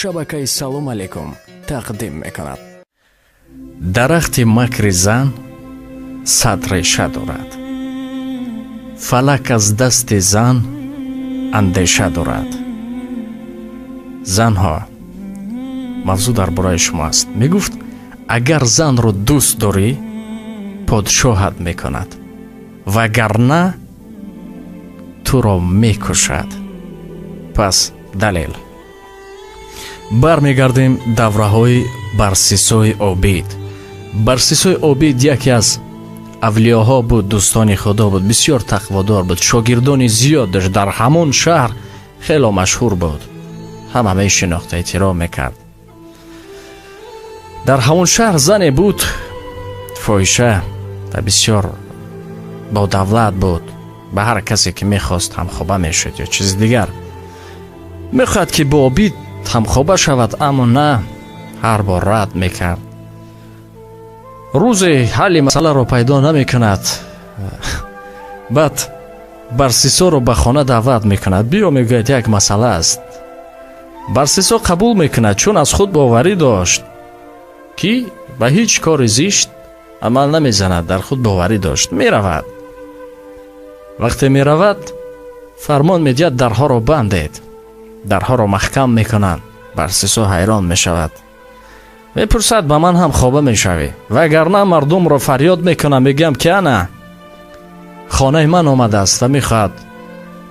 Шабакаи Салом алейкум тақдим мекунад. Дарахти макри зан 100 реша дорад, фалак аз дасти зан андеша дорад. Занҳо, мавзӯъ дар бораи шумо аст. Мегуфт, агар занро дӯст дорӣ, подшоҳат мекунад, вагарна туро мекушад. Пас далел. Бармегардем давраҳои Барсисои обид. Барсисои обид яке аз авлиёҳо буд, дӯстони Худо буд, бисёр тақводор буд, шогирдони зиёд дошт, дар ҳамон шаҳр хело машҳур буд, ҳама мешинохт, эҳтиром мекард. Дар ҳамон шаҳр зане буд, фоҳиша ва бисёр бодавлат буд. Ба ҳар касе ки мехост, ҳамхоба мешуд ё чизи дигар. Мехоҳад, ки бо обид ҳамхоба шавад, аммо на, ҳар бор рад мекард. Рӯзе ҳалли масъаларо пайдо намекунад. Баъд Барсисоро ба хона даъват мекунад. Биё, мегӯяд, як масъала аст. Барсисо қабул мекунад, чун аз худ боварӣ дошт, ки ба ҳеҷ кори зишт амал намезанад, дар худ боварӣ дошт. Меравад. Вақте меравад, фармон медиҳад: дарҳоро бандед. Дарҳоро маҳкам мекунанд. Барсисо ҳайрон мешавад, мепурсад: ба ман ҳам хоба мешавӣ, вагарна мардумро фарёд мекунам, мегӯям, ки ана хонаи ман омадааст ва мехоҳад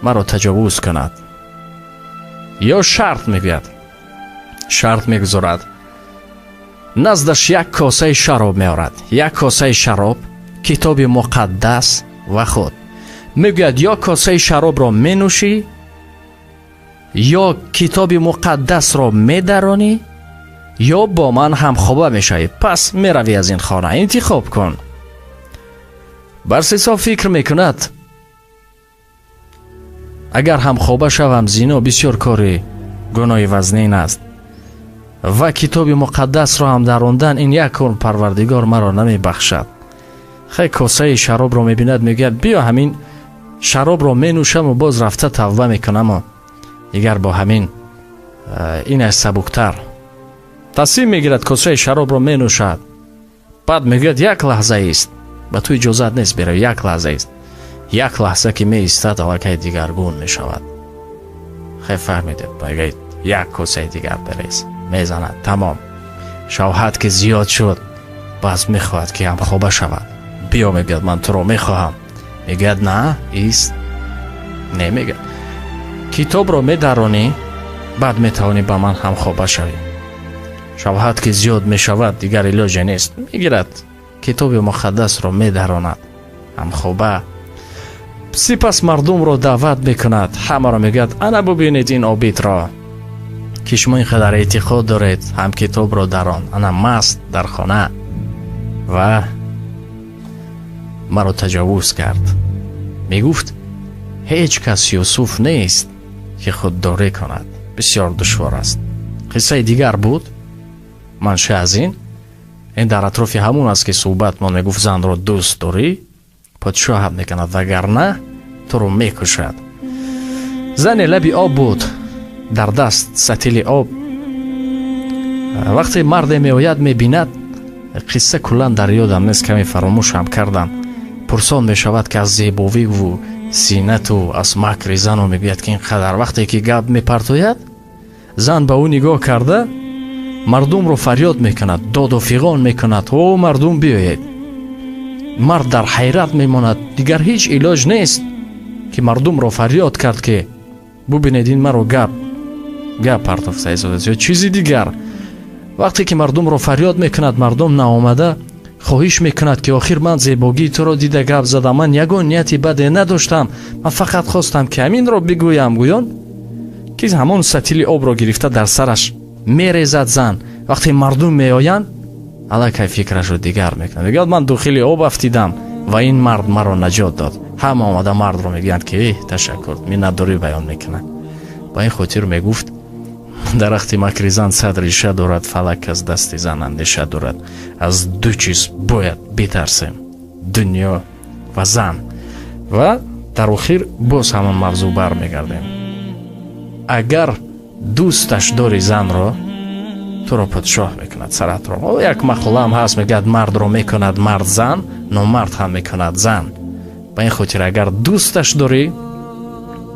маро таҷовуз кунад. Ё шарт мегӯяд, шарт мегузорад. Наздаш як косаи шароб меорад, як косаи шароб, китоби муқаддас ва худ. Мегӯяд: ё косаи шаробро менӯшӣ, ё китоби муқаддасро медаронӣ, ё бо ман ҳамхоба мешавӣ, пас меравӣ аз ин хона, интихоб кун. Барсисо фикр мекунад: агар ҳамхоба шавам, зино бисёр кори гуноҳи вазнин аст ва китоби муқаддасро ҳам дарондан, ин як кор, Парвардигор маро намебахшад. Хай, косаи шаробро мебинад, мегӯяд: биё, ҳамин шаробро менӯшаму боз рафта тавба мекунаму дигар бо ҳамин инаш сабуктар. Тасмим мегирад, косаи шаробро менӯшад. Баъд мегӯяд: як лаҳза ист, ба ту иҷозат нест беравӣ, як лаҳза ист. Як лаҳза ки меистад, аллакай дигаргун мешавад. Хай, фаҳмидед, мегӯяд: як косаи дигар берез. Мезанад, тамом. Шавҳат ки зиёд шуд, бас мехоҳад, ки ҳамхоба шавад. Биё, мегӯяд, ман туро мехоҳам. Мегӯяд: на, ист, не. Мегӯяд: китобро медаронӣ, баъд метавонӣ ба ман ҳамхоба шавӣ. Шавҳат ки зиёд мешавад, дигар илоҷе нест, мегирад, китоби муқаддасро медаронад, ҳамхоба. Сипас мардумро даъват мекунад, ҳамаро мегӯяд: ана бубинед ин обидро, ки шумо ин қадар эътиқод доред, ҳам китобро дарон, ана маст дар хона ва маро таҷовуз кард. Мегуфт, ҳеҷ кас Юсуф нест, ки худдорӣ кунад, бисёр душвор аст. Қиссаи дигар буд. Манша аз ин дар атрофи ҳамон аст, ки суҳбатмон. Мегуфт, занро дӯст дорӣ, подшоҳат мекунад, вагарна туро мекушад. Зане лаби об буд, дар даст сатили об. Вақте марде меояд, мебинад. Қисса куллан дар ёдам нест, каме фаромӯшам кардам. Пурсон мешавад, ки аз зебовиву зинату аз макри зану мегӯяд, ки ин қадар. Вақте ки гап мепартояд, зан ба ӯ нигоҳ карда, мардумро фарёд мекунад, доду фиғон мекунад: о мардум, биёед! Мард дар ҳайрат мемонад, дигар ҳеҷ илоҷ нест, ки мардумро фарёд кард, ки бубинед, ин маро гап партофта истодааст ё чизи дигар. Вақте ки мардумро фарёд мекунад, мардум наомада, хоҳиш мекунад, ки охир ман зебогии туро дида гап задам, ман ягон нияти баде надоштам, ман фақат хостам, ки ҳаминро бигӯям. Гӯён, ки ҳамон сатили обро гирифта, дар сараш мерезад зан. Вақте мардум меоянд, аллакай фикрашро дигар мекунад, мегӯяд: ман дохили об афтидам ва ин мард маро наҷот дод. Ҳама омада мардро мегӯянд, ки эҳ, ташаккур, миннатдорӣ баён мекунанд. Ба ин хотир мегуфт: дарахти макри зан 100 реша дорад, фалак аз дасти зан андеша дорад. Аз ду чиз бояд битарсем: дунё ва зан. Ва дар охир боз ҳамон мавзӯъ бармегардем. Агар Дӯсташ дори занро, туро подшоҳ мекунад саратро. Як мақолаам ҳаст, мегӯяд: мардро мекунад мард зан, номард ҳам мекунад зан. Ба ин хотир агар дӯсташ дорӣ,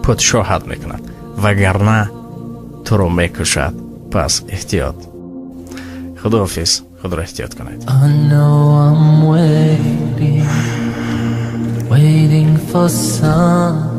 подшоҳат мекунад, вагарна туро мекушад. Пас эҳтиёт. Худоҳофиз, худро эҳтиёт кунед. I know I'm waiting, waiting for something.